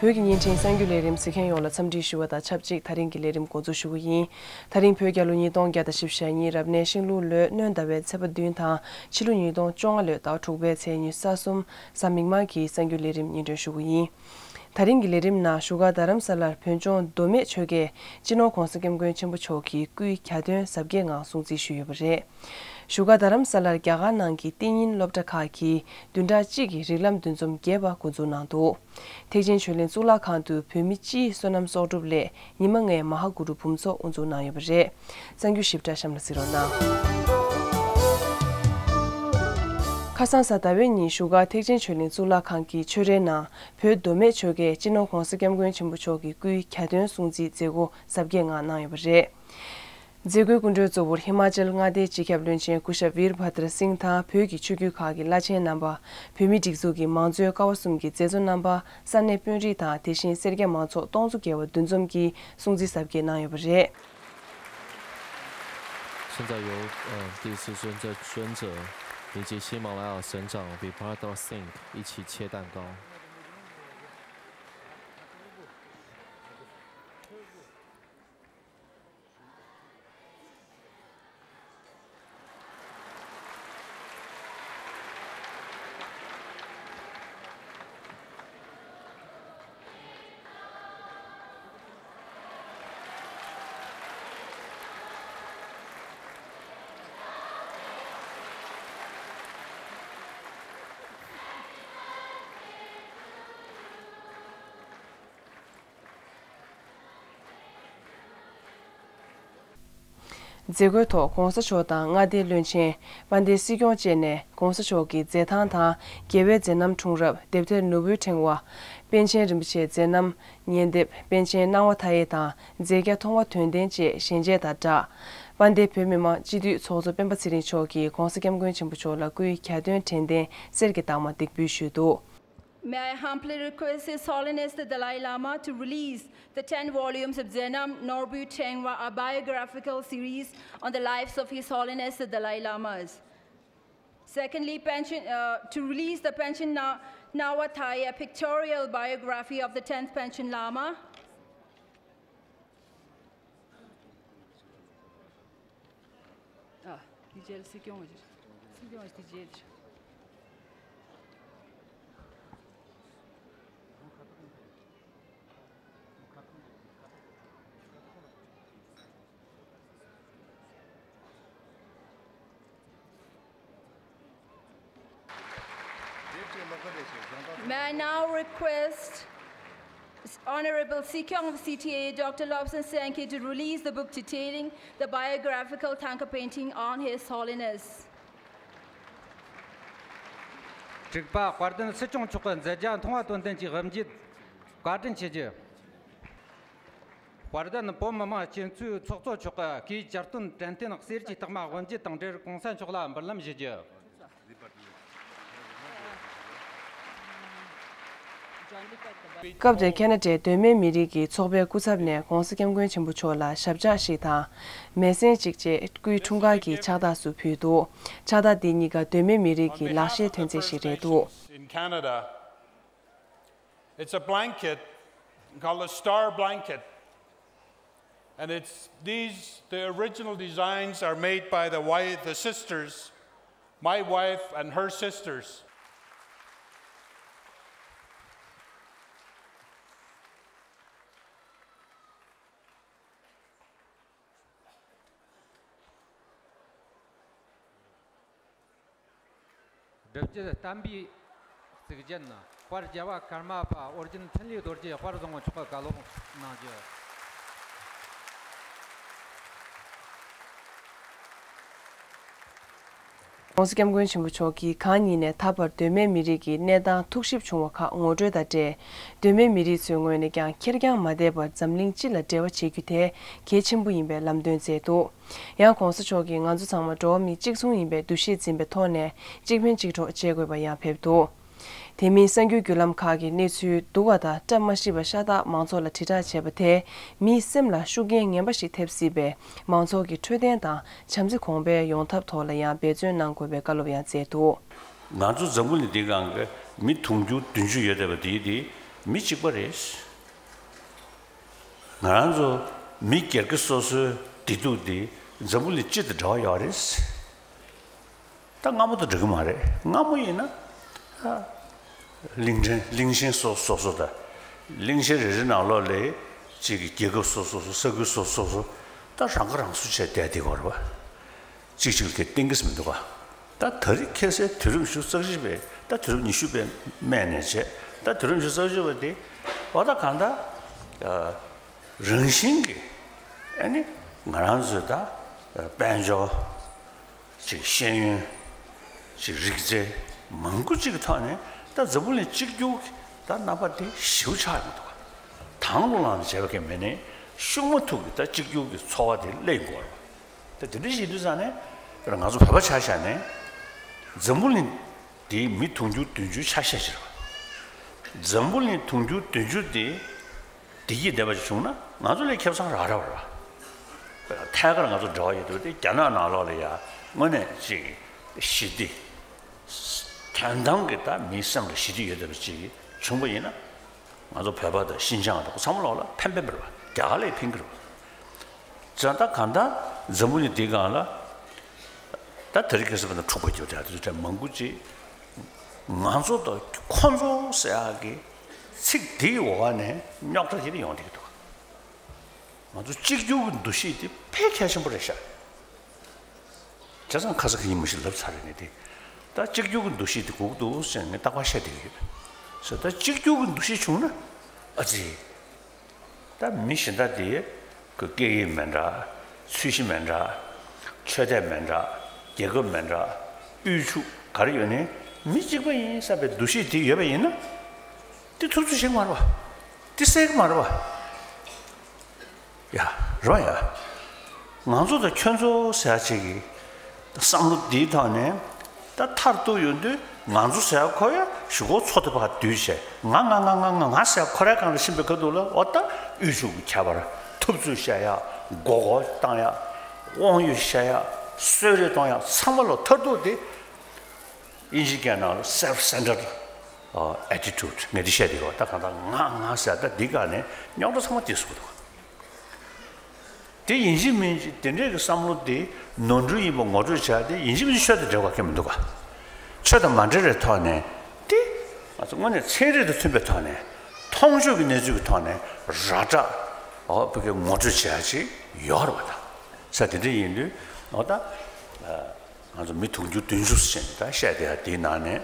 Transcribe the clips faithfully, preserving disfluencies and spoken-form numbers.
བོད་ཀྱི་བརྙན་འཕྲིན་གསར་འགྱུར་ལས་རིམ་གཟིགས་མཁན་ཡོངས་ལ་འཚམས་འདྲི་ཞུ་བ་དང་ཆབས་ཅིག་ད་རིང་གི་ལས་རིམ་འགོ་འཛུགས་ཞུ་གི་ཡིན། ད་རིང་བོད་རྒྱལ་ལོ་ཉིས་སྟོང་བརྒྱ་དང་བཞི་བཅུ་ཞེ་གཉིས་རབ་གནས་ཤིང་ལུག་ལོའི་སྣྲོན་ཟླ་བའི་ཚེས་པ་བདུན་དང་ཕྱི་ལོ་ཉིས་སྟོང་བཅོ་ལྔ་ལོའི་ཟླ་བ་དྲུག་པའི་ཚེས་ཉི་ཤུ་རྩ་གསུམ་གཟའ་མིག་དམར་གྱི་གསར་འགྱུར་ལས་རིམ་སྙན་སྒྲོན་ཞུ་གི་ཡིན། ད་རིང་གི་ལས་རིམ་ནང་བཞུགས་སྒར་རྡ་རམ་ས་ལར་བོད་ལྗོངས་མདོ་སྨད་ཆོལ་ཁའི་སྤྱི་ནོར་༧གོང་ས་༧སྐྱབས་མགོན་ཆེན་པོ་མཆོག་གི་སྐུའི་གྱ་སྟོན་གཟབ་རྒྱས་ངང་སྲུང་བརྩི་ཞུས་ཡོད་པ་རེད། བཞུགས་སྒར་རྡ་རམ་ས་ལར་རྒྱ་གར་ནང་གི་ལྟེ་རྙིང་སློབ་གྲྭ་ཁག་གི་བདུན་ཕྲག་གཅིག་གི་རིགས་ལམ་འདུ་འཛོམས་རྒྱས་པ་འགོ་འཛུགས་གནང་འདུག་ཐེག་ཆེན་ཆོས་གླིང་གཙུག་ལག་ཁང་དུ་བོད་མི་སྤྱིའི་བསོད་ནམས་གསོག་སྒྲུབ་སླད་ཉི་མ་ལྔའི་མ་ཧཱ་གུ་རུ་འབུམ་ཚོགས་དབུ་འཛུགས་གནང་ཡོད་པ་རེད། གསར་འགྱུར་ཞིབ་ཕྲ་གཤམ་ལ་གཟིགས་རོགས་གནང་། ཁ་སང་གཟའ་ཟླ་བའི་ཉིན་བཞུགས་སྒར་ཐེག་ཆེན་ཆོས་གླིང་གཙུག་ལག་ཁང་གི་ཆོས་རའི་ནང་བོད་མདོ་སྨད་ཆོལ་ཁའི་སྤྱི་ནོར་༧གོང་ས་༧སྐྱབས་མགོན་ཆེན་པོ་མཆོག་གི་སྐུའི་གྱ་སྟོན་སྲུང་བརྩིའི་མཛད་སྒོ་གཟབ་རྒྱས་ངང་གནང་ཡོད་པ་རེད། མཛད་སྒོའི་སྐུ་མགྲོན་གཙོ་བོར་ཧི་མ་ཅལ་མངའ་སྡེའི་སྤྱི་ཁྱབ་བློན་ཆེན་སྐུ་ཞབས་ཝིར་བྷ་དར་སིང་དང་བོད་ཀྱི་ཆོས་བརྒྱུད་ཁག་གི་བླ་ཆེན་རྣམ་པ། བོད་མིའི་སྒྲིག་འཛུགས་ཀྱི་མང་གཙོའི་ཀ་བ་གསུམ་གྱི་མཛད་གཙོ་རྣམ་པ། ས་གནས་དཔོན་རིགས་དང་དེ་བཞིན་སེར་སྐྱ་མང་ཚོགས་སྟོང་ཚོ་བརྒལ་བ་འདུ་འཛོམས་ཀྱིས་སྲུང་བརྩི་གཟབ་རྒྱས་གནང་ཡོད་པ་རེད། 现在由，呃，第四尊者，尊者，以及喜马拉雅省长 Vibhatar Singh 一起切蛋糕。 མཛད་སྒོའི་ཐོག་༧གོང་ས་མཆོག་དང་མངའ་སྡེའི་བློན་ཆེན། དཔལ་ལྡན་སྲིད་སྐྱོང་བཅས་ནས་༧གོང་ས་མཆོག་གི་མཛད་ཐང་དང་། རྒྱལ་བའི་མཛད་རྣམ་འཁྲུངས་རབས། དེབ་ཐེར་ནོར་བུའི་ཕྲེང་བ། པཎ་ཆེན་རིན་པོ་ཆེའི་མཛད་རྣམ། ཉིན་དེབ། པཎ་ཆེན་སྣང་བ་མཐའ་ཡས་དང་མཛད་བརྒྱ་མཐོང་བ་དོན་ལྡན་བཅས་ཞལ་མཇལ་དང་སྦྲགས། དཔལ་ལྡན་བོད་མི་མང་སྤྱི་འཐུས་ཚོགས་གཙོ་སྤེན་པ་ཚེ་རིང་མཆོག་གིས་༧གོང་ས་༧སྐྱབས་མགོན་ཆེན་པོ་མཆོག་ལ་སྐུའི་གྱ་སྟོན་དྲན་རྟེན་གསེར་གྱི་རྟགས་མ་འདེགས་འབུལ་ཞུས་འདུག May I humbly request His Holiness the Dalai Lama to release the ten volumes of Zenam Norbui Tengwa, a biographical series on the lives of His Holiness the Dalai Lamas. Secondly, pension, uh, to release the Pension Na-, Nawa Thai, a pictorial biography of the tenth Pension Lama. ཨ། དེ་རྗེས་ལ་སྲིད་སྐྱོང་། སྲིད་སྐྱོང་དེ་རྗེས། May I now request Honorable Sikyong of C T A, Doctor Lobsang Sankey, to release the book detailing the biographical Thangka painting on His Holiness. དྲུག་པ། དཔལ་ལྡན་སྲིད་སྐྱོང་མཆོག་གི་མཛད་བརྒྱ་མཐོང་བ་དོན་ལྡན་གྱི་དབུ་འབྱེད་བཀའ་དྲིན་ཆེ་རྒྱུ། དཔལ་ལྡན་བོད་མི་མང་སྤྱི་འཐུས་ཚོགས་གཙོ་མཆོག་གི་སྐུའི་གྱ་སྟོན་དྲན་རྟེན་གསེར་གྱི་རྟགས་མ་དབུ་འབྱེད་དང་འབྲེལ་གོང་ས་མཆོག་ལ་འབུལ་ལམ་ཞུ་རྒྱུ། སྐབས་དེར་ཁེ་ན་ཌའི་གདོད་མའི་མི་རིགས་ཀྱི་ཚོགས་པའི་སྐུ་ཚབ་ནས་༧གོང་ས་༧སྐྱབས་མགོན་ཆེན་པོ་མཆོག་ལ་ཞབས་བཅགས་ཤིག་དང་། མེ་སྲེག་ཅིག་བཅས་སྐུའི་འཁྲུངས་སྐར་གྱི་ཕྱག་རྟགས་སུ་ཕུལ་འདུག་ཕྱག་རྟགས་འདི་གཉིས་ཀ་གདོད་མའི་མི་རིགས་ཀྱི་ལག་ཤེས་ཐོན་རྫས་ཤིག་རེད་འདུག In Canada, it's a blanket called a star blanket. And it's these, the original designs are made by the wife, the sisters, my wife and her sisters. སྒྲུབ་བརྒྱུད་བསྟན་པའི་གཙུག་རྒྱན་དཔལ་རྒྱལ་བ་ཀརྨ་པ་ཨོ་རྒྱན་འཕྲིན་ལས་རྡོ་རྗེ་དཔལ་བཟང་པོ་མཆོག་གི་བཀའ་སློབ་གནང་རྒྱུ། ༸གོང་ས་༸སྐྱབས་མགོན་ཆེན་པོ་མཆོག་གིས་གང་ཉིད་ནས་ད་བར་གདོད་མའི་མི་རིགས་ཀྱི་གནས་སྟངས་ཐུགས་ཞིབ་བྱུང་བ་ཁག་ངོ་སྤྲོད་དང་འབྲེལ། གདོད་མའི་མི་རིགས་ཚོའི་ངོས་ནས་ཀྱང་ཁེར་རྐྱང་མ་བསྡད་པར་འཛམ་གླིང་སྤྱི་ལ་འབྲེལ་བ་བྱེད་རྒྱུ་དེ་གལ་ཆེན་པོ་ཡིན་པའི་ལམ་སྟོན་མཛད་འདུག་ཡང་༸གོང་ས་མཆོག་གིས་ང་ཚོ་ཚང་མ་འགྲོ་བ་མི་གཅིག་མཚུངས་ཡིན་པའི་འདུ་ཤེས་འཛིན་པའི་ཐོག་ནས་གཅིག་ཕན་གཅིག་གྲོགས་བྱེད་དགོས་པ་ཡང་ཕེབས་འདུག་དེ་མིན་གསར་འགྱུར་བརྒྱུད་ལམ་ཁག་གི་གནས་ཚུལ་སྡུག་པ་དང་བཀྲ་མ་ཤིས་པ་ཤ་སྟག་མང་ཚོགས་ལ་དྲིལ་བསྒྲགས་བྱས་པ་དེས་མིའི་སེམས་ལ་ཤུགས་རྐྱེན་ངན་པ་ཞིག་ཐེབས་སྲིད་པས། མང་ཚོགས་ཀྱི་འཕྲོད་བསྟེན་དང་བྱམས་བརྩེ་གོང་འཕེལ་ཡོང་ཐབས་ཐོག་ལ་ཡང་འབད་བརྩོན་གནང་དགོས་པའི་བཀའ་སློབ་ཡང་མཛད་འདུག་ང་ཚོ་འཛམ་བུ་གླིང་འདིའི་སྒང་གི་མི་དུང་ཕྱུར་བདུན་ཅུ་ཡོད་བསྡད་པ་དེ་དེ་ མི་གཅིག་པ་རེད། ང་རང་ཚོ་མི་སྒེར་གྱི་སོ་སོའི་བདེ་སྡུག་དེ་འཛམ་བུ་གླིང་སྤྱི་དང་འབྲེལ་བ་ཡོད་རེད། ད་སྔ་མོ་དང་འགྲིག་གི་མ་རེད། སྔ་མོ་ཡིན་ན་ད་གླིང་ཕྲན་གླིང་ཆེན་སོ་སོ་སོ་དང་། གླིང་ཆེན་རེ་རེ་ནང་ལོགས་ལ་གཅིག་གི་རྒྱལ་ཁབ་སོ་སོ་སོ། ས་ཁུལ་སོ་སོ་སོ། ད་རང་ཁ་རང་གསོ་བྱས་བསྡད་བསྡད་ཀྱི་ཡོད་རེད་པ། གཅིག་གཅིག་ལ་གཏན་འཁེལ་ཟེར་མི་འདུག་ག་ད་དེ་རིང་ཁ་སང་དུས་རབས་ཉི་ཤུ་རྩ་གཅིག་པའི། ད་དུས་རབས་ཉི་ཤུ་པའི་སྨད་ནས་བྱས། ད་དུས་རབས་ཉི་ཤུ་རྩ་གཅིག་པ་དེ་འོ་ད་གང་ལྟར་རང་བཞིན་གྱིས་ཨ་ནི་ང་རང་ཚོའི་ད་དཔལ་འབྱོར། ཅིག་ཤེས་ཡོན། ཅིག་རིག་རྩལ། མང་པོ་ཅིག་གི་ཐོག་ནས་ད་འཛམ་བུ་གླིང་གཅིག་གྱུར་གྱི་ད་རྣམ་པ་དེ་ཞེ་པོ་ཆགས་ཡོང་འདུག་ག་དང་བླངས་བྱས་པ་གི་མིན་ནས་ཤུགས་མ་ཐུག་གི་ད་གཅིག་གྱུར་གྱི་ཚོར་བ་དེ་སླེབས་ཡོང་གི་ཡོད་རེད་པ། ད་དེ་འདྲ་ཞིག་དུས་ཙང་ནས་ང་ཚོ་བོད་པ་ཆ་བཞག་ནས་འཛམ་བུ་གླིང་དེའི་མི་དུང་ཕྱུར་བདུན་ཅུ་ཆ་བཞག་ཅིག་རེད་པ། འཛམ་བུ་གླིང་དུང་ཕྱུར་བདུན་ཅུ་དེ། བདེ་སྐྱིད་ལྡན་པ་ཞིག་བྱུང་ན་ང་ཚོ་ལས་ཁེ་བཟང་རག་རག་པ་རེད། ཐད་ཀར་ང་ཚོ་འབྲེལ་བ་ཡོད་དུས་དེ་རྒྱ་ནག་ནང་ལོགས་ལ་ཡ་དངོས་གནས་ཅིག་ཞི་བདེ། དོན་དམ་གྱི་ད་མིའི་སེམས་ལ་ཞི་བདེ་ཡོད་བསྡད་པ་ཅིག་བྱུང་པ་ཡིན་ན། ང་ཚོ་བོད་པ་དང་ཤིན་ཅང་དང་ཚང་མ་ལོགས་ལ་ཕན་ཕན་པ་རེད་པ། རྒྱ་གར་ལ་ཕན་གྱི་རེད་པ། བྱས་ཙང་ད་གང་ལྟར་འཛམ་བུ་གླིང་འདིའི་སྒང་ལ། ད་དེ་རིང་ཁ་སང་བོད་ནང་འཁྲུག་པ་རྒྱག་ཡ་དེ་ཚོ་གྲས་མང་པོ་ཅིག་ང་ཚོ་དང་ཁོ་ཚོ་ཟེར་ཡག་གི་ཚིག་དེའི་འོག་ནས་རྙོག་དྲ་དེ་ཡོང་བསྡད་ཀྱི་འདུག་ང་ཚོ་གཅིག་གྱུར་གྱི་འདུ་ཤེས་དེ་དཔེ་གལ་ཆེན་པོ་རེད་ཤག་བྱས་ཙང་ཁ་སང་ཁ་ཉིན་མ་ཞིག་ལབ་ཚར་རེད། ངས་དེ་ད་གཅིག་གྱུར་གྱི་འདུ་ཤེས་དེ་དགོས་ཀྱི་འདུག་ཟེར་ངས་རྟག་པར་བཤད་བསྡད་ཀྱི་ཡོད། ཟེར་ད་གཅིག་གྱུར་གྱི་འདུ་ཤེས་བྱུང་ན་ཨ་ཙི། ད་མི་གཞན་དག་དེ་ཁོ་སྐད་ཡིག་མི་འདྲ། ཚོས་གཞི་མི་འདྲ། ཆོས་དད་མི་འདྲ། རྒྱལ་ཁབ་མི་འདྲ། དབུལ་ཕྱུག་ག་རེ་ཡོད་ནའི་མི་གཅིག་པ་ཡིན་བསམ་པའི་འདུ་ཤེས་དེ་ཡོད་པ་ཡིན་ན། དེ་ཐུབ་ཚོད་བྱེད་ཀྱི་མ་རེད་པ། དེ་སེལ་གྱི་མ་རེད་པ། ཡ། རེད་པ་ཡ། ང་ཚོ་དང་ཁྱོད་ཚོ་ཟེར་ཡ་ཅིག་གི་བསམ་བློ་འདིའི་ཐོག་ནས། ད་མཐར་གཏུགས་ཡོང་དུས་ང་ཚོ་ཟེར་ཡ་ཁོ་ཡ་གཞུག་གུ་ཚོ་དེ་ཕར་བསྡུས་བྱས། ང་ང་ང་ང་ང་ང་ཟེར་ཡ་ཁོ་རའི་སྒང་ལ་ཕྱིན་པའི་ཁ་ཐུག་ལ་འོ་ད་དབུལ་ཕྱུག་གི་ཁྱད་པར། ཐུབ་ཚོད་བཤད་ཡ། མགོ་སྐོར་བཏང་ཡ། དབང་ཡོད་བཤད་ཡ། གསོད་རེས་གཏོང་ཡ། ཚང་མ་ལ་མཐར་ཐུག་དེ་དབྱིན་ཇིའི་སྐད་ནང་ལ་self centered attitude ངས་འདི་བཤད་དེ་རོ། ད་གང་ལྟར་ང་ང་ཟེར་ཡ་ད་འདི་སྒང་ནས་རྙོག་དྲ་ཚང་མ་དེ་བཟོ་གི་འདུག་དེ་ཡིན་གཅིག་མིན་གཅིག་དེ་འདྲའི་གི་བསམ་བློ་དེ་ནོར་འཁྲུལ་ཡིན་པ་ངོ་སྤྲོད་བྱ་དེ་ཡིན་གཅིག་མིན་གཅིག་ཆོས་དང་འབྲེལ་བ་གང་ཡང་མི་འདུག་ག་ཆོས་དང་མ་འབྲེལ་བའི་ཐོག་ནས་དེ་ང་ཚོ་དངོས་གནས་ཚན་རིག་དང་མཐུན་པའི་ཐོག་ནས་མཐོང་ཆོས་ཀྱི་གནས་ཚུལ་གྱི་ཐོག་ནས་ར་སྤྲོད་འོ་བོད་སྐད་ངོ་སྤྲོད་བྱ་ཡ་ཅིག་ཡོད་རེད་པ། ད་ས་དེ་འདྲ་ཡིན་དུས་འོ་ད། ང་ཚོ་མི་དུང་ཕྱུར་བདུན་ཅུ་ཟེར་ནས་ད་བཤད་བསྡད་ཡ་དེའི་ནང་ནས་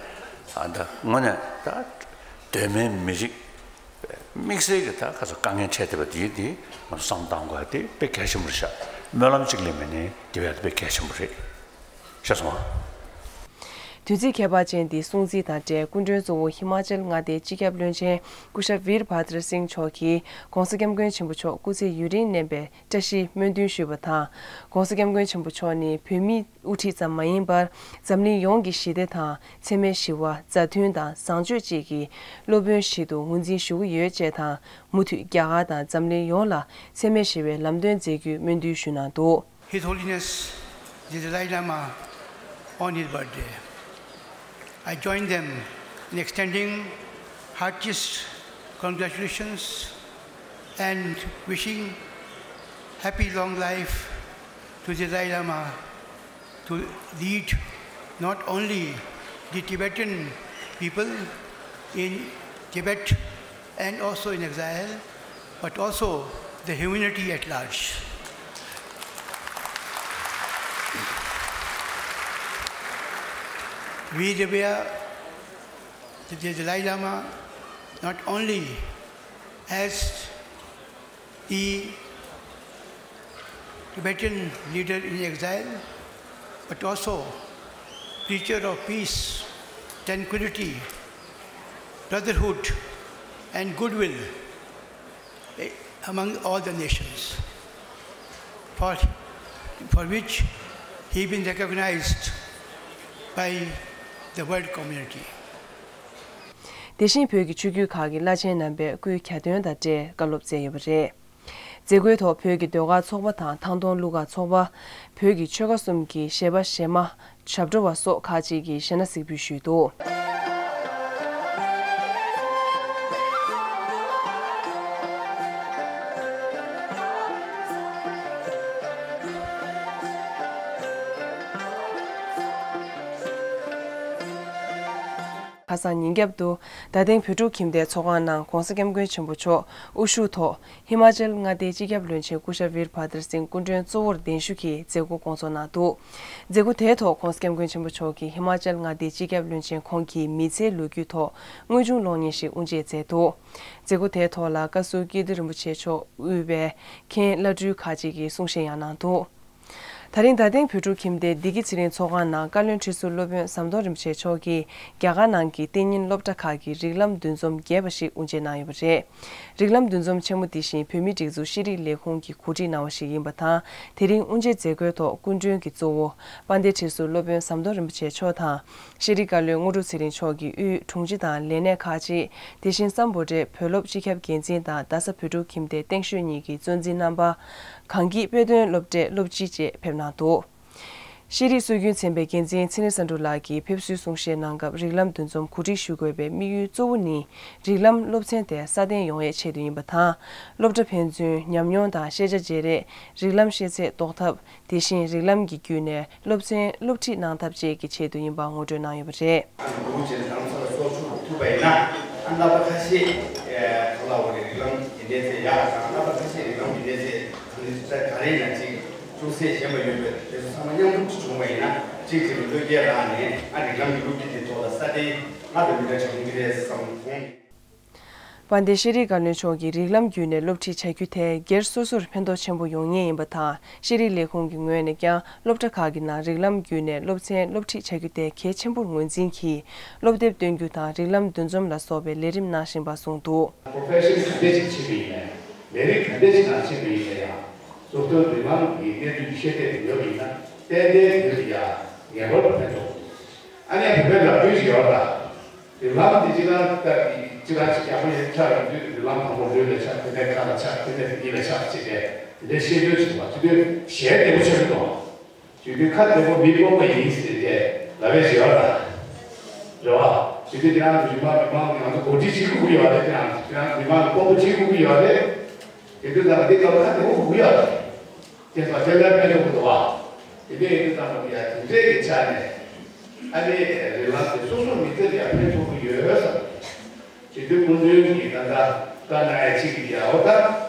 ཨ་ད་དངོས་གནས་ད་གདོད་མའི་མི་རིགས་དམིགས་བསལ་གྱི་ད་ཁ་ཚོ་དཀའ་ངལ་འཕྲད་བསྡད་པ་དེའི་དེ་ང་ཚོ་བསམ་བློ་གཏང་དགོས་ཡ་དེ་དཔེ་གལ་ཆེན་པོ་རེད་ཤག་སྨོན་ལམ་གཅིག་ལས་མེད་ནས་དེ་བས་དཔེ་གལ་ཆེན་པོ་རེད་ཤག་སོང་ཨ། དུས་ཚིགས་ཁྱད་པར་ཅན་འདིའི་སྲུང་བརྩི་དང་འབྲེལ་སྐུ་མགྲོན་གཙོ་བོ་ཧི་མ་ཅལ་མངའ་སྡེའི་སྤྱི་ཁྱབ་བློན་ཆེན་སྐུ་ཞབས་ཝིར་བྷ་དར་སིང་མཆོག་གིས་༸གོང་ས་༸སྐྱབས་མགོན་ཆེན་པོ་མཆོག་སྐུ་ཚེ་ཡུན་རིང་གནས་པའི་བཀྲ་ཤིས་སྨོན་འདུན་ཞུས་པ་དང་། ༸གོང་ས་༸སྐྱབས་མགོན་ཆེན་པོ་མཆོག་ནི་བོད་མིའི་དབུ་ཁྲིད་ཙམ་མ་ཡིན་པར་འཛམ་གླིང་ཡོངས་ཀྱི་ཞི་བདེ་དང་འཚེ་མེད་ཞི་བ་མཛའ་མཐུན་དང་བཟང་སྤྱོད་བཅས་ཀྱི་སློབ་དཔོན་ཞིག་ཏུ་ངོས་འཛིན་ཞུ་གི་ཡོད་ཅེས་དང་། མུ་མཐུད་རྒྱ་གར་དང་འཛམ་གླིང་ཡོངས་ལ་འཚེ་མེད་ཞི་བའི་ལམ་སྟོན་མཛད་རྒྱུའི་སྨོན་འདུན་ཞུས་གནང་འདུག His Holiness the Dalai Lama on his birthday. I join them in extending heartiest congratulations and wishing happy long life to the Dalai Lama to lead not only the Tibetan people in Tibet and also in exile, but also the humanity at large. We revere the Dalai Lama not only as the Tibetan leader in exile, but also preacher of peace, tranquility, brotherhood, and goodwill among all the nations, for, for which he been recognized by the world community. དེ་བཞིན་བོད་ཀྱི་ཆོས་བརྒྱུད་ཁག་གི་བླ་ཆེན་རྣམ་པས་སྐུའི་གྱ་སྟོན་དང་འབྲེལ་བཀའ་སློབ་སྩལ་ཡོད་པ་རེད། མཛད་སྒོའི་ཐོག་བོད་ཀྱི་ཟློས་གར་ཚོགས་པ་དང་ཐང་སྟོང་གླུ་གར་ཚོགས་པ། བོད་ཀྱི་ཆོལ་ཁ་གསུམ་གྱི་གཞས་པ་གཞས་མ། ཞབས་བྲོ་བ་སོགས་ཁག་ཅིག་གིས་གཞས་སྣ་གཟིགས་འབུལ་ཞུས་འདུག་ཁ་སང་ཉིན་རྒྱབ་ཏུ་རྡ་སྟེང་བོད་ཕྲུག་ཁྱིམ་སྡེའི་ཚོགས་ཁང་ནང་༧གོང་ས་༧སྐྱབས་མགོན་ཆེན་པོ་མཆོག་དབུ་བཞུགས་ཐོག་ཧི་མ་ཅལ་མངའ་སྡེའི་སྤྱི་ཁྱབ་བློན་ཆེན་སྐུ་ཞབས་བིར་བྷ་དར་སིང་སྐུ་མགྲོན་གཙོ་བོར་གདན་ཞུ་གིས་མཛད་སྒོ་སྐོང་ཚོགས་གནང་འདུག་མཛད་སྒོ་དེའི་ཐོག་༧གོང་ས་༧སྐྱབས་མགོན་ཆེན་པོ་མཆོག་གིས་ཧི་མ་ཅལ་མངའ་སྡེའི་སྤྱི་ཁྱབ་བློན་ཆེན་ཁོང་གི་མི་ཚེའི་ལོ་རྒྱུས་ཐོག་དངོས་བྱུང་གློག་བརྙན་ཞིག་དབུ་འབྱེད་མཛད་འདུག་མཛད་སྒོ་དེའི་ཐོག་ལ་བཀའ་ཟུར་ཀིརྟི་རིན་པོ་ཆེ་མཆོག་དབུས་པའི་མཁན་བླ་སྤྲུལ་ཁག་ཅིག་གིས་གསུང་བཤད་ཡང་གནང་འདུག་ད་རིང་རྡ་སྟེང་བོད་ཕྲུག་ཁྱིམ་སྡེ་བདེ་སྐྱིད་ཚེ་རིང་ཚོགས་ཁང་ནང་བཀའ་བློན་ཁྲི་ཟུར་སློབ་དཔོན་ཟམ་གདོང་རིན་པོ་ཆེ་མཆོག་གིས་རྒྱ་གར་ནང་གི་གཏན་ཉིན་སློབ་གྲྭ་ཁག་གི་རིགས་ལམ་འདུ་འཛོམས་རྒྱས་པ་ཞིག་དབུ་འབྱེད་གནང་ཡོད་པ་རེད། རིགས་ལམ་འདུ་འཛོམས་ཆེན་མོ་འདི་བཞིན་བོད་མིའི་སྒྲིག་འཛུགས་ཤེས་རིག་ལས་ཁུངས་ཀྱིས་གོ་སྒྲིག་གནང་བ་ཞིག་ཡིན་པ་དང་། དེ་རིང་དབུ་འབྱེད་མཛད་སྒོའི་ཐོག་སྐུ་མགྲོན་གྱི་གཙོ་བོ་དཔལ་ལྡན་ཁྲི་ཟུར་སློབ་དཔོན་ཟམ་གདོང་རིན་པོ་ཆེ་མཆོག་དང་། ཤེས་རིག་བཀའ་བློན་དངོས་གྲུབ་ཚེ་རིང་མཆོག་གིས་དབུས་དྲུང་ཆེ་དང་ལས་སྣེ་ཁག་ཅིག་དེ་བཞིན་སམ་བྷོ་ཊའི་བོད་སློབ་སྤྱི་ཁྱབ་འགན་འཛིན་དང་རྡ་ས་བོད་ཕྲུག་ཁྱིམ་སྡེ་སྟེང་ཤོད་གཉིས་ཀྱི་གཙོ་འཛིན་རྣམ་པ། གངས་སྐྱིད་དཔེ་སྟོན་སློབ་གྲྭའི་སློབ་སྤྱི་བཅས་ཕེབས་གནང་འདུག་ཤེས་རིག་སྲོལ་རྒྱུན་ཚན་པའི་འགན་འཛིན་ཚེ་རིང་བསམ་འགྲུབ་ལགས་ཀྱིས་ཕེབས་བསུའི་གསུང་བཤད་གནང་སྐབས། རིགས་ལམ་འདུ་འཛོམས་གོ་སྒྲིག་ཞུ་དགོས་པའི་དམིགས་ཡུལ་གཙོ་བོ་ནི། རིགས་ལམ་སློབ་ཚན་དེ་སྲ་བརྟན་ཡོང་ཡས་ཆེད་དུ་ཡིན་པ་དང་། སློབ་གྲྭ་ཕན་ཚུན་ཉམས་མྱོང་དང་ཤེས་བྱ་བརྗེ་རེས། རིགས་ལམ་ཤེས་ཚད་རྟོགས་ཐབས། དེ་བཞིན་རིགས་ལམ་གྱི་བརྒྱུད་ནས་སློབ་ཚན་སློབ་ཁྲིད་གནང་ཐབས་བཅས་ཀྱི་ཆེད་དུ་ཡིན་པ་ངོ་སྤྲོད་གནང་ཡོད་པ་རེད། ཨ་ནི་གུ་རུ་ཅན་རང་ཚོ་ལ་སོགས་ཆུ་ཐུབ་པ་ཡིན་ན། ཨ་ནི་རྣམ་པ་ཁ་ཤས་གང་ལ་འོ་རེད། རིགས་ལམ་དེ་འདྲའི་ཚེ་ཡག་དང་། རྣམ་པ་ཁ་ཤས་རིགས་ལམ་དེ་འདྲའི་ཚེ་ག་རེ་ན་ཅིག་ཅུང་ཟད་ཞན་པ་ཡོད་པས། དེ་ཚོ་ཚང་མ་མཉམ་རུབ་ཅིག་བྱུང་བ་ཡིན་ན། གཅིག་གཅིག་ལ་བློ་སྐྱེད་རག་ནས། ཨ་རིགས་ལམ་གྱི་སློབ་ཁྲིད་དེ་ཐོག་ལ་སྲ་བརྟན་སྔར་དང་མི་འདྲ་བྱུང་གི་རེད་བསམ་སོང་། དཔལ་ལྡན་ཤེས་རིག་བཀའ་བློན་མཆོག་གིས་རིགས་ལམ་བརྒྱུད་ནས་སློབ་ཁྲིད་བྱ་རྒྱུ་དེ་སྒེར་སོ་སོར་ཕན་ཐོགས་ཆེན་པོ་ཡོང་ངེས་ཡིན་པ་དང་། ཤེས་རིག་ལས་ཁུངས་ཀྱི་ངོས་ནས་ཀྱང་སློབ་གྲྭ་ཁག་གི་ནང་རིགས་ལམ་བརྒྱུད་ནས་སློབ་ཚན་སློབ་ཁྲིད་བྱ་རྒྱུ་དེ་གལ་ཆེན་པོར་ངོས་འཛིན་གྱིས། སློབ་དེབ་སྟོན་རྒྱུ་དང་རིགས་ལམ་འདུ་འཛོམས་ལ་སོགས་པའི་ལས་རིམ་གནང་བཞིན་པ་གསུངས་འདུག་པོ་རོ་ཕེ་ཤན་ག་འདྲ་ཞིག་བྱེད་པ་ཡིན་ནའི། ལས་རིགས་ག་འདྲ་ཞིག་ནང་ཕྱིན་པ་ཡིན་ནའི་ཡང་། སློབ་སྟོན་རིགས་ལམ་གྱི་གནས་ཚུལ་ཤེས་བྱ་དེ་ཡོད་པ་ཡིན་ན། ཏན་ཏན་དེ་ལ་ཡང་ངེས་པར་དུ་ཕན་ཐོགས། ཨ་ནི་བོད་པའི་ལབ་རྒྱུན་ཞིག་ཡོད་ལ། རིགས་ལམ་འདི་སྤྱིར་བཏང་ལྟར་གྱི་སྤྱིར་བཏང་ཞིག་ཡག་པོ་ཡིན་ཆགས་ཡོང་དུས། རིགས་ལམ་དང་པོ་ལུས་ལ་ཆགས། དེ་ནས་ཁ་ལ་ཆགས། དེ་ནས་ཡིད་ལ་ཆགས་བྱས་ཏེ། དེ་འདྲའི་ཤེས་འདོད་ཞིག་བ་དེ་དུས་ཞལ་བདེ་པོ་ཆགས་ཀྱི་འདུག་དེ་དུས་ཁ་བདེ་པོ་མི་སྤོབས་པ་ཡིན་ཟེར་ཏེ་ལབ་པའི་ཞིག་ཡོད་ལ། རེད་བ། དེ་དུས་དེ་རང་མི་མང་མི་མང་ང་ཚོ་གོ་སྒྲིག་བྱེད་དགོས་ཀྱི་ཡོད་རེད། དེ་རང་དེ་རང་མི་མང་གི་དཔོན་པོ་བྱེད་དགོས་ཀྱི་ཡོད་རེད། དེ་དུས་ད་འདི་སྐབས་ཁ་བདེ་པོ་དགོས་ཀྱི་ཡོད་རེད། དེ་ཚོ་དེ་ལ་ཕན་ཐོགས་འདུག་བ། དེ་འདྲ་ཡིན་དུས་ཙམ་པ་ཡ་དེ་འདྲའི་གི་ཆ་ནས། ཨ་ནི་རིགས་ལམ་དེ་སོ་སོ་མི་ཚེ་ལ་ཡ་ཕན་ཐོགས་ཀྱི་ཡོད་བསམ། དེ་དུས་སྐུ་མདུན་གྱིས་ད་ལྟ་བཀའ་གནང་ཡ་གཅིག་གི་ཡ། འོ་ད་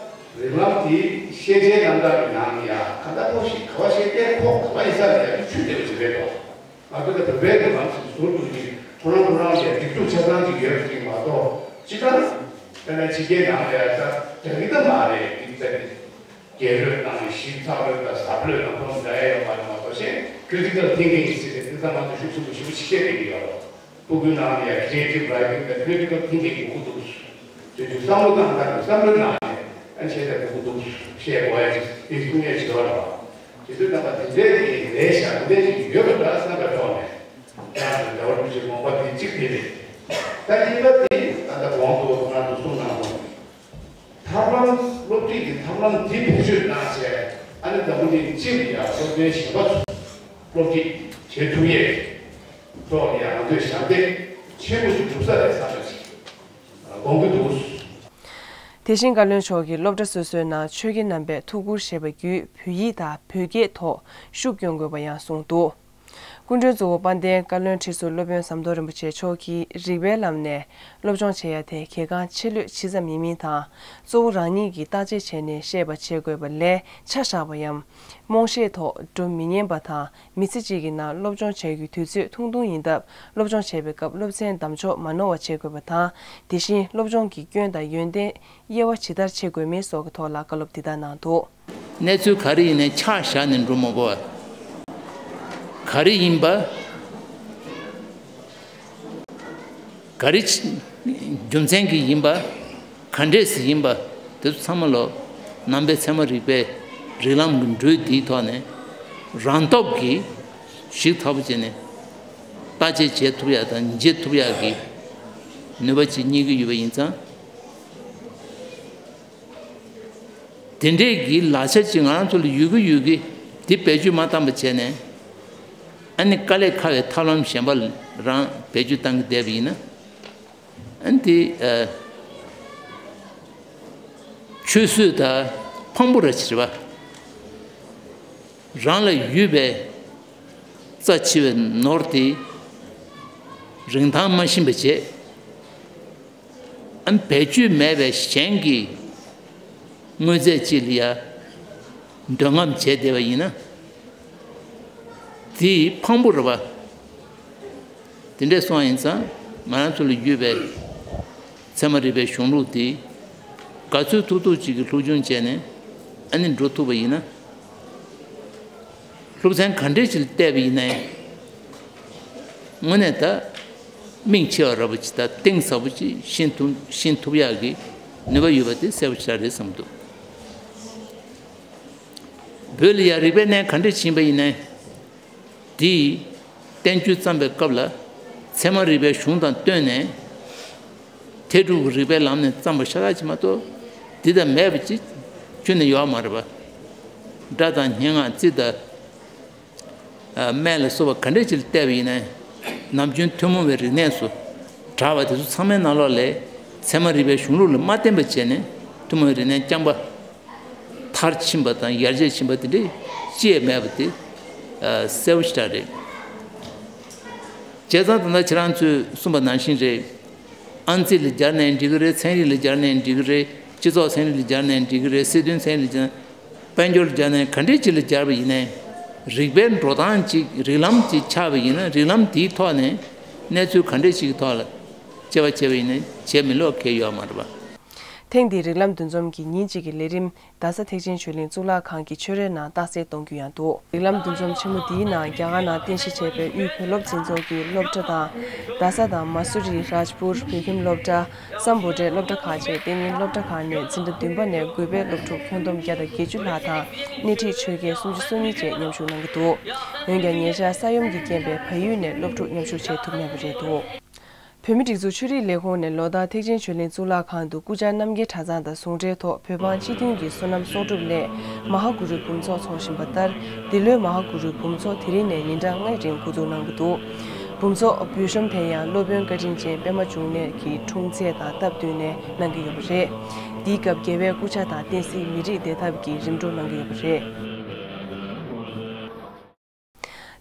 རིགས་ལམ་དེ་ཤེས་བྱའི་རྣམ་གྲངས་ཀྱི་ནང་ནས་ཡ་ག་འདྲ་པོ་ཞིག་ག་བ་ཤེས་དེ་ཁོ་ག་བ་ཡིན་ས་ལ་ཡ་ཆུད་དེ་བ་ཅིག་རེད་དོ། ང་ཚོ་ད་བོད་པའི་རིགས་ལམ་ཞིག་ཟུར་དུ་ཅིག་ཁོ་རང་ཁོ་རང་ལ་སྒྲིག་འཛུགས་ཆ་ཚང་ཅིག་ཡོད་པ་ཅིག་མ་གཏོགས། སྤྱིར་བཏང་དཔེར་ན་ཕྱི་རྒྱལ་ནང་ལ་ཡ་ད་དྲག་གི་ད་མ་རེད། དེ་ལྟ་གི་རྒྱལ་རབས་དང་ཞིབ་ཚགས་རབས་དང་ཟབ་རབས་དང་ཁོ་རང་འདྲ་ཡ་ཡོད་མ་རེད། མ་གཏོགས་གཞན་critical thinking ཟེར་ཏེ་དེ་ཚང་མ་དུ་ཤུགས་ཆེན་པོ་ཞེ་པོ་ཅིག་བཤད་བསྡད་ཀྱི་ཡོད་རེད། སྤུ་གུའི་ནང་ནས་ཡང་creative writing དང་critical thinking དགོས་ཀྱི་འདུག་དེ་དུས་བསམ་བློ་བཏང་སྟངས་དང་བསམ་བློའི་ནང་ནས་ཨ་ནི་བྱས་ཏེ་དགོས་ཀྱི་འདུག་བཤད་དགོས་ཡ་ཅིག་དེ་གསུང་ཡས་བྱེད་པ་རེད་བ། དེ་དུས་ད་ལྟ་དེ་འདྲའི་གི་ལས་བྱ་དེ་འདྲའི་ཅིག་ཡོད་པ་འདྲ་བསམ་པའི་ཐོག་ནས། ཡང་དུ་རྒྱལ་བ་རིན་པོ་ཆེའི་དགོངས་པ་དེ་གཅིག་དེ་རེད། ད་གཉིས་པ་དེ་ད་ལྟ་གོང་དུ་ང་ཚོ་གསུངས་གནང་སོང་། ཐབས་ལམ་སློབ་ཁྲིད་ཀྱི་ཐབས་ལམ་འདི་བེད་སྤྱོད་གནང་བྱས། ཨ་ནི་འཛམ་བུ་གླིང་སྤྱི་ལ་ཡང་སློབ་ཚན་གཞན་པ་ཚོ་སློབ་ཁྲིད་བྱེད་ཐུབ་ཡས་ཐོག་ལ་ཡང་ང་ཚོས་ཞབས་འདེགས་ཆེན་པོ་ཞིག་གྲུབ་ས་རེད་བསམ་པ་ཞིག་དགོངས་ཀྱི་འདུག་དེ་བཞིན་བཀའ་བློན་མཆོག་གིས་སློབ་གྲྭ་སོ་སོའི་ནང་ཆོས་དགེ་རྣམ་པས་ཐུགས་ཁུར་བཞེས་པ་བརྒྱུད་བོད་ཡིག་དང་བོད་སྐད་ཐོག་ཤུགས་སྐྱོན་དགོས་པ་ཡང་གསུངས་འདུག་སྐུ་མགྲོན་གཙོ་བོ་དཔལ་ལྡན་བཀའ་བློན་ཁྲི་ཟུར་སློབ་དཔོན་ཟམ་གདོང་རིན་པོ་ཆེ་མཆོག་གིས་རིགས་པའི་ལམ་ནས་སློབ་སྦྱོང་བྱེད་ཡ་དེ་གལ་འགངས་ཆེ་ལོས་ཇི་ཙམ་ཡིན་མིན་དང་། གཙོ་བོ་རང་ཉིད་ཀྱིས་བརྟག་དཔྱད་བྱས་ནས་བཤད་པ་བྱེད་དགོས་པ་ལས་ཆ་བཞག་པ་ཡང་། རྨོངས་བཤད་ཐོག་འགྲོ་མི་ཉན་པ་དང་། མི་ཚེ་གཅིག་གི་ནང་སློབ་སྦྱོང་བྱ་རྒྱུའི་དུས་ཚོད་ཐུང་ཐུང་ཡིན་སྟབས། སློབ་སྦྱོང་བྱེད་པའི་སྐབས་སློབ་ཚན་བདམས་ཕྱོགས་མ་ནོར་བ་བྱེད་དགོས་པ་དང་། དེ་བཞིན་སློབ་སྦྱོང་གི་སྐྱོན་དང་ཡོན་ཏན་དབྱེ་བ་ཇི་ལྟར་ཕྱེ་དགོས་མིན་སོགས་ཀྱི་ཐོག་ལ་བཀའ་སློབ་འདི་ལྟར་གནང་འདུག་གནས་ཚུལ་ག་རེ་ཡིན་ནའི་ཆ་བཞག་ནས་འགྲོ་མ་དགོས། ག་རེ་ཡིན་པ། ག་རེ་རྒྱུ་མཚན་གྱིས་ཡིན་པ། ག་འདྲས་ཡིན་པ། དེ་ཚོ་ཚང་མ་ལོ། རྣམ་པའི་ཚད་མ་རིག་པའི་རིགས་ལམ་གྱི་འགྲོས་འདིའི་ཐོག་ནས་རང་སྟོབས་ཀྱིས་ཞིབ་ཚགས་པོ་བྱས་ནས་བརྟག་དཔྱད་བྱེད་ཐུབ་ཡ་དང་འབྱེད་ཐུབ་ཡ་གི་ནུས་པ་ཅིག་རྙེད་ཀྱི་ཡོད་པ་ཡིན་ཙང་། དེ་འདྲས་ཀྱི་ལག་ཆ་ཅིག་ང་རང་ཚོ་ལ་ཡོད་ཀྱི་ཡོད་ཀྱི་དེ་བེད་སྤྱོད་མ་བཏང་པ་བྱས་ནས། ཨ་ནི་དཀའ་ལས་ཁག་པའི་ཐབས་ལམ་གཞན་པ་རང་བེད་སྤྱོད་བཏང་གི་བསྡད་པ་ཡིན་ན། ཨ་ནི་དེ་ཨ། ཆུད་ཟོས་དང་ཕངས་པོ་ར་ཅིག་རེད་བ། རང་ལ་ཡོད་པའི་རྩ་ཆེ་བའི་ནོར་དེ་ རིན་ཐང་མ་ཤེས་པ་བྱས། ཨ་ནི་བེད་སྤྱོད་མེད་པའི་གཞན་གྱི་དངོས་རྫས་ཅིག་ལ་ཡ་འདོད་རྔམ་བྱས་བསྡད་པ་ཡིན་ན། དེ་ཕངས་པོ་རེད་པ། དེ་འདྲས་སོང་ཡིན་ཙང་ང་རང་ཚོ་ལ་ཡོད་པའི་ཚད་མ་རིག་པའི་གཞུང་ལུགས་དེ་ག་ཚོད་ཐུབ་ཐུབ་ཅིག་གི་སློབ་སྦྱོང་བྱས་ནས་ཨ་ནི་འགྲོ་ཐུབ་པ་ཡིན་ན། སློབ་ཚན་ག་འདྲས་ཅིག་ལ་བལྟས་པ་ཡིན་ནའི། དངོས་གནས་ད་སྨིན་ཆེ་བ་ར་བ་ཅིག་དང་གཏིང་ཟབ་པོ་ཅིག་ཤེས་ཐུབ་ཤེས་ཐུབ་ཡག་གི་ནུས་པ་ཡོད་པ་དེ་གསལ་པོ་ཞེ་དྲག་རེད་བསམ་འདུག་བོད་ལ་ཡང་རིག་པའི་གནས་ག་འདྲས་ཕྱིན་པ་ཡིན་ནའི། དེའི་བསྟན་བཅོས་བརྩམས་པའི་སྐབས་ལ་ཚད་མ་རིག་པའི་གཞུང་དང་བསྟུན་ནས། ཐད་ཀྲུང་གི་རིག་པའི་ལམ་ནས་བརྩམས་པ་ཤ་སྟག་ཅིག་མ་གཏོགས་འདི་ལྟར་མེད་པ་ཅིག་ཁྱོན་ནས་ཡོད་མ་རེད་པ། སྒྲ་དང་སྙན་ངག་རྩིས་དང་། སྨན་ལ་སོགས་པ་ག་འདྲས་ཅིག་ལ་བལྟས་པ་ཡིན་ནའི། ནམ་རྒྱུན་ཐུན་མོང་བའི་རིག་གནས་སུ་གྲགས་པ་དེ་ཚོ་ཚང་མའི་ནང་ལོགས་ལས་ཚད་མ་རིག་པའི་གཞུང་ལུགས་ལ་མ་བརྟེན་པ་བྱས་ནས་ཐུན་མོང་བའི་རིག་གནས་རྐྱང་པ། མཐར་ཕྱིན་པ་དང་ཡར་རྒྱས་ཕྱིན་པ་དེ་འདྲའི་ཅི་ཡང་མེད་པ་དེ་གསལ་པོ་ཞེ་དྲག་རེད། བྱས་ཙང་ད་ལྟ་ཁྱེད་རང་ཚོས་གསུངས་པ་ནང་བཞིན་རེད། ཨང་རྩིས་ལ་སྦྱར་ནའི་འགྲིག་གི་རེད། ཚན་རིག་ལ་སྦྱར་ནའི་འགྲིག་གི་རེད། སྤྱི་ཚོགས་ཚན་རིག་ལ་སྦྱར་ནའི་འགྲིག་གི་རེད། སྲིད་དོན་ཚན་རིག་ལ་སྦྱར། དཔལ་འབྱོར་ལ་སྦྱར་ནའི་ག་འདྲས་ཅིག་ལ་སྦྱར་བ་ཡིན་ནའི། རིག་པའི་འགྲོ་སྟངས་ཅིག་རིགས་ལམ་ཅིག་ཆགས་པ་ཡིན་ན་རིགས་ལམ་དེའི་ཐོག་ནས་གནས་ཚུལ་ག་འདྲས་ཅིག་གི་ཐོག་ལ་དཔྱད་པ་བྱས་པ་ཡིན་ནའི་བྱས་མི་ལོག་གལ་ཡོད་མ་རེད་པ། ཐེངས་འདིའི་རིགས་ལམ་འདུ་འཛོམས་ཀྱི་ཉིན་གཅིག་གི་ལས་རིམ་རྡ་ས་ཐེག་ཆེན་ཆོས་གླིང་གཙུག་ལག་ཁང་གི་ཆོས་རའི་ནང་རྟགས་གསལ་གཏོང་རྒྱུ་ཡང་འདུག་རིགས་ལམ་འདུ་འཛོམས་ཆེན་མོ་འདིའི་ནང་རྒྱ་གར་ནང་རྟེན་གཞི་བྱས་པའི་དབུས་བོད་སློབ་འཛིན་ཚོགས་ཀྱི་སློབ་གྲྭ་དང་། རྡ་ས་དང་མ་སུ་རི། རཱཇ་པུར། བོད་ཁྱིམ་སློབ་གྲྭ། སམ་བྷོ་ཊའི་སློབ་གྲྭ་ཁག་བཅས་དེ་ཉིད་སློབ་གྲྭ་ཁག་ནས་འཛིན་གྲྭ་བདུན་པ་ནས་དགུ་པའི་སློབ་ཕྲུག་ཁྱོན་བསྡོམས་བརྒྱ་དང་བརྒྱད་ཅུ་ལྷག་དང་སྣེ་ཁྲིད་ཆོས་དགེ་སུམ་ཅུ་སོ་གཉིས་བཅས་མཉམ་ཞུགས་གནང་གི་འདུག་འོན་ཀྱང་ཉེ་ཆར་ས་ཡོམ་གྱི་རྐྱེན་པས་བལ་ཡུལ་ནས་སློབ་ཕྲུག་མཉམ་ཞུགས་བྱེད་ཐུབ་མེད་པ་རེད་འདུག་བོད་མིའི་སྒྲིག་འཛུགས་ཆོས་རིག་ལས་ཁུངས་ནས་ལོ་ལྟར་ཐེག་ཆེན་ཆོས་གླིང་གཙུག་ལག་ཁང་དུ་སྐུ་བཅར་རྣམ་རྒྱལ་གྲྭ་ཚང་དང་ཟུང་འབྲེལ་ཐོག་བོད་འབངས་སྤྱི་མཐུན་གྱི་བསོད་ནམས་གསོག་སྒྲུབ་སླད་མ་ཧཱ་གུ་རུའི་འབུམ་ཚོགས་འཚོགས་བཞིན་པ་ལྟར། འདི་ལོའི་མ་ཧཱ་གུ་རུའི་འབུམ་ཚོགས་དེ་རིང་ནས་ཉིན་གྲངས་ལྔའི་རིང་འགོ་འཛུགས་གནང་གི་འདུག་འབུམ་ཚོགས་འབུལ་གཤོམ་དེ་ཡང་སློབ་དཔོན་བཀའ་དྲིན་ཅན་པད་མ་འབྱུང་གནས་ཀྱི་འཁྲུངས་ཚེས་དང་སྟབས་བསྟུན་ནས་གནང་གི་ཡོད་པ་རེད། འདིའི་སྐབས་རྒྱལ་བའི་སྐུ་ཕྱྭ་དང་བསྟན་སྲིད་མི་རིགས་བདེ་ཐབས་ཀྱི་རིམ་གྲོ་གནང་གི་ཡོད་པ་རེད།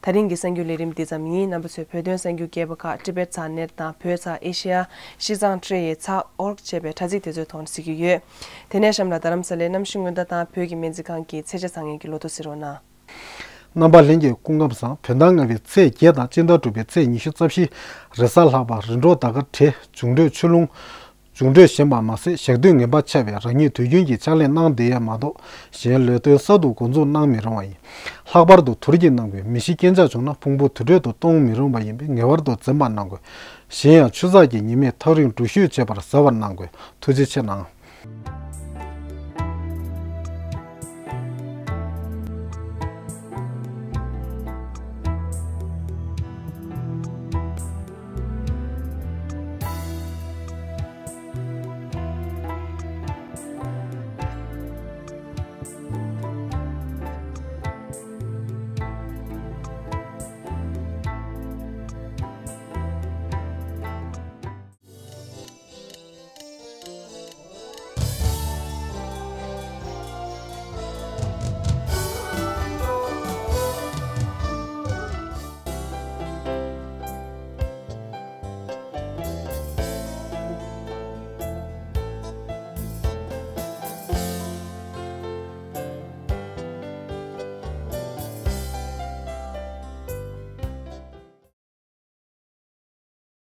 ད་རིང་གི་གསར་འགྱུར་ལས་རིམ་འདི་ཙམ་ཡིན། རྣམ་པ་ཚོས་བོད་དོན་གསར་འགྱུར་རྒྱས་པ་ཁག་ཊི་བེཊ་ཚག་ནེཊ་དང་བོད་ཚག་ཨེ་ཤེ་ཡ། ཤིས་ཙང་ཊི་རེ་ཡེ་ཚག་ཨོར་ཅེས་པའི་དྲ་ཚིགས་དེ་ཚོའི་ཐོག་ནས་གཟིགས་ཀྱི་ཡོད། དེ་ནས་གཤམ་ལ་རྡ་རམ་ས་ལའི་གནམ་གཤིས་སྔོན་བརྡ་དང་བོད་ཀྱི་སྨན་རྩིས་ཁང་གི་ཚེས་ཆ་ཚང་ངེས་ཀྱི་ལོ་ཐོ་གཟིགས་རོགས་གནང་། རྣམ་པ་ལྷན་རྒྱས་སྐུ་ཁམས་བཟང་། བོད་ཟླ་ལྔ་པའི་ཚེས་བརྒྱད་དང་སྤྱི་ཟླ་དྲུག་པའི་ཚེས་ཉི་ཤུ་རྩ་བཞི། རེས་གཟའ་ལྷག་པ། རིམ་གྲོ་ཟླ་སྐར་བགྲེས། འབྱུང་འཕྲོད་ཆུ་ཀླུང་། འབྱུང་འཕྲོད་ཞན་པ་མ་ཟད་ཞག་དུས་ངན་པ་ཆགས་པས་རང་ཉིད་དུས་རྒྱུན་གྱི་ཕྱག་ལས་གནང་བསྡད་ཡས་མ་གཏོགས་གཞན་ལས་དོན་གསར་དུ་འགོ་འཛུགས་གནང་མི་རུང་བ་ཡིན། ལྷག་པར་དུ་དུར་གྱི་ནང་གི་མེ་ཤི་རྐྱེན་ཆག་བྱུང་ན་ཕུང་པོ་དུར་ཁྲོད་དུ་གཏོང་མི་རུང་བ་ཡིན་པས་ངེས་པར་དུ་འཛེམ་པ་གནང་དགོས། གཞན་ཡང་ཆུ་ཚགས་ཀྱི་ཉི་མས་ཐག་རིང་འགྲུལ་བཞུད་བྱེད་པར་གཟབ་པར་གནང་དགོས། ཐུགས་རྗེ་ཆེ་གནང་།